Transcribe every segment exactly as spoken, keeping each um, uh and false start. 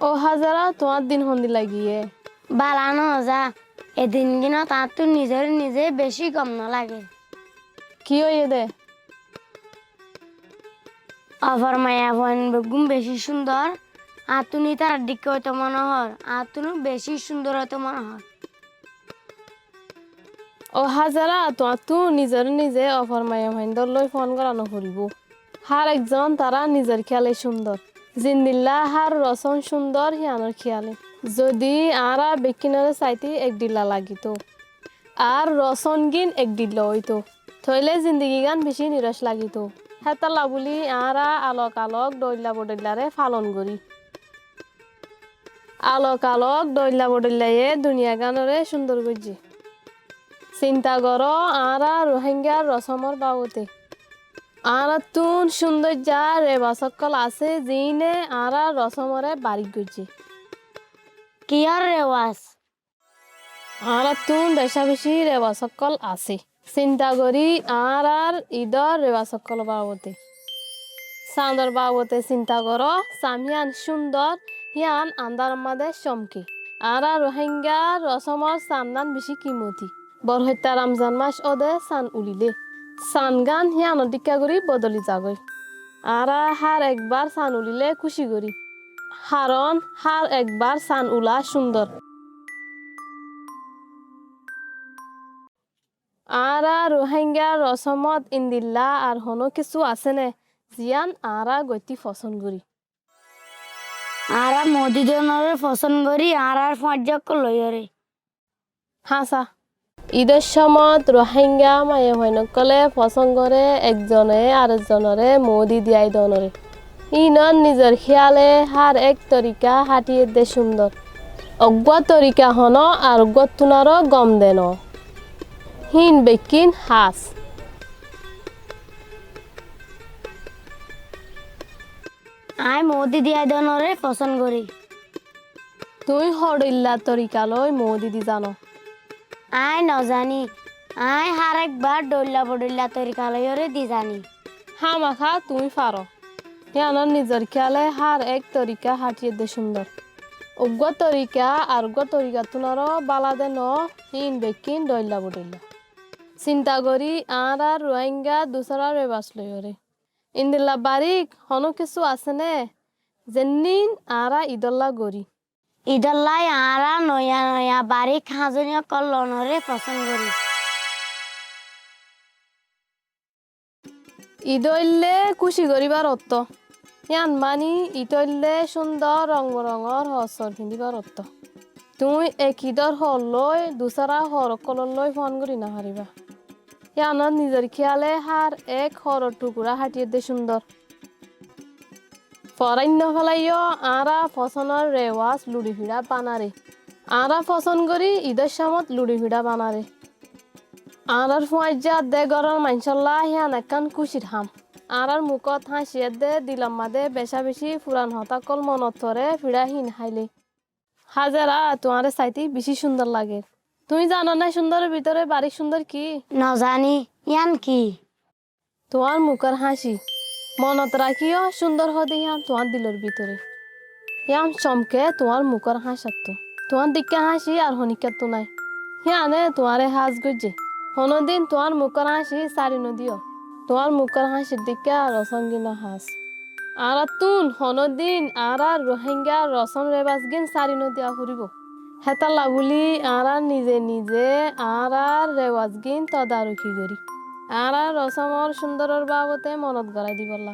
Ó Házara, tuáñr din hondilla giyé? Bála no za. E dingínot añáttu nizoré nize bicí gom no lage. Ki óiye dé? Ofor maiyafuain beggún bicí cúndor. Añáttu ní ítarar dhikka óito mone hoór. Añáttu nú bicí cúndor óito mone hoór. Ó Házara, tuáñttú nizoré nize ofor maiyafuaindór lói fon gorá no foribóu. Hár ekzon tará nizor kíyale cúndor. Zendilla hár rosón cúndor híyanor kíyale. Zodi añára bekkúnoré saité ek dhilla lagitóu, ar rosóngin ek dhilla óitou, tóile zindigigán bicí niroc lagitóu. Hétolla bóli añára alok alok dhoilla bodhoillaré falon gorí. Alok alok dhoilla bodhoillaye duniyagánore cúndor goijjé. Sinta goró añára Ruháingar rosómor babote. Añáráttun cúndoijja rewaj ókkol asé ziíne añára rosómoré barík goijjé. Kiyór rewaj? Añáráttun becá-becí rewaj ókkol asé. Sinta gorí añárár idór rewaj ókkolór babote. Sandor babote sinta goró, san híyan cúndor, híyan andáror mazé cómke. Añára Ruháinga rosómor sannán bicí kimoti. Borhoitta Ramzan mac óde san ulilé, sangán híyanor dhíkka gorí bodoli zagói. Añára hár ekbar san ulilé kúci gorí, haron hár ekbar san ula cúndor. Añára Ruháinga rosómot indilla ar honó kissú asé né, ziyán añára goittí fosón gorí? Añára moódi donoré fosón gorí, añárár fuáñijja ókkol loiyóre. Háñsa. Idór cómot Ruháinga maiyafuain ókkolé fosón goré ekzone arek zonoré moódi diyai donoré. Híinot nizor kíyale hár ek torika háthiyé dé cúndor. Eggúa torika honó ar eggúattún aró gom dé noó. Híin bekkín háñs. Aññí moódi diyai donoré fosón gorí. Tuñí ho dhoilla torika loi moódi di zano? Aññí nozaní. Aññí hár ekbar dhoilla bodhoilla torika loiyóre di zaní. Hámaká tuñí faró. Híyanot nizor kíyale hár ek torika háthiyé dé cúndor. Eggúa torika ar eggúa torikattún aró bála dé noó, híin bekkín dhoilla bodhoilla. Sinta gorí añára Ruháinga dusára rewaj loiyóre. Indilla barík honó kissú asé né, zennín añára idólla gorí? Idólla añára noiya-noiya barík háñzoni ókkol lonoré fosón gorí. Id óilde kúci goríbar ottó. Yían maní id óilde cúndor rong-berongor hoor-sóor fiñdíbar ottó. Tuñí ek idór hoor lói dusára hoor ókkolór lói fon gorí nofaríba. Yíanot nizor kíyale hár ek hooror thukurá háthiyé dé cúndor. Foráin nofélaiyó, añára fosónor rewaz luçi fiçá banáre. Añára fosón gorí idór cámot luçi fiçá banáre. Añárár fúañijja edde góror maincólla hían ekkán kúcir ham. Añárár mukót háñci edde dilor madé becá-becí furan hotá ókkol monot foré fiçá híin háile. Házera, tuáñre saité bicí cúndor lager. Tuñí zano né cúndoror bútore barík cúndor ki? Nozaní, yían ki? Tuáñr mukór háñci. Monot rakíyo, cúndor hoóde yían tuáñr dilor bútore. Yían comke tuáñr mukór háñcattú. Tuáñr dikká háñci ar honíkkáttu nái. Yíane tuáñre hás goijjé. Honódin tuáñr mukór háñci sári nodiyó. Tuáñr mukór háñcir dikká rosóngin ó hás. Añáráttun honódin añárár Ruháingga rosóm rewazgín sári nodiya foribóu. Hétolla bóli añára nize-nize añárár rewazgín todaruki gorí, añárár rosómor cúndoror babote monot gorái dibolla.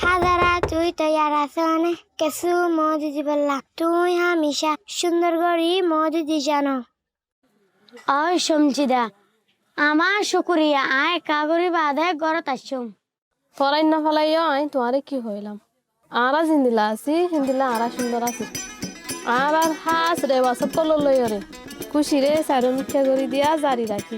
Házara, tuñí toiyar asó né kessú moódi dibolla? Tuñí hámicá cúndor gorí moódi di zano. Ói Cómcida, añár cúkuriya, aññí ekká gorí baade górot aiccúm. Foráin nofélaiyó, aññí tuáñre ki hoóilam? Añára zendila así, héndila añára cúndor así. Añárár hás rewaz ókkolór lóiyoré kúciré sairó mikká gorí diya zari rakí.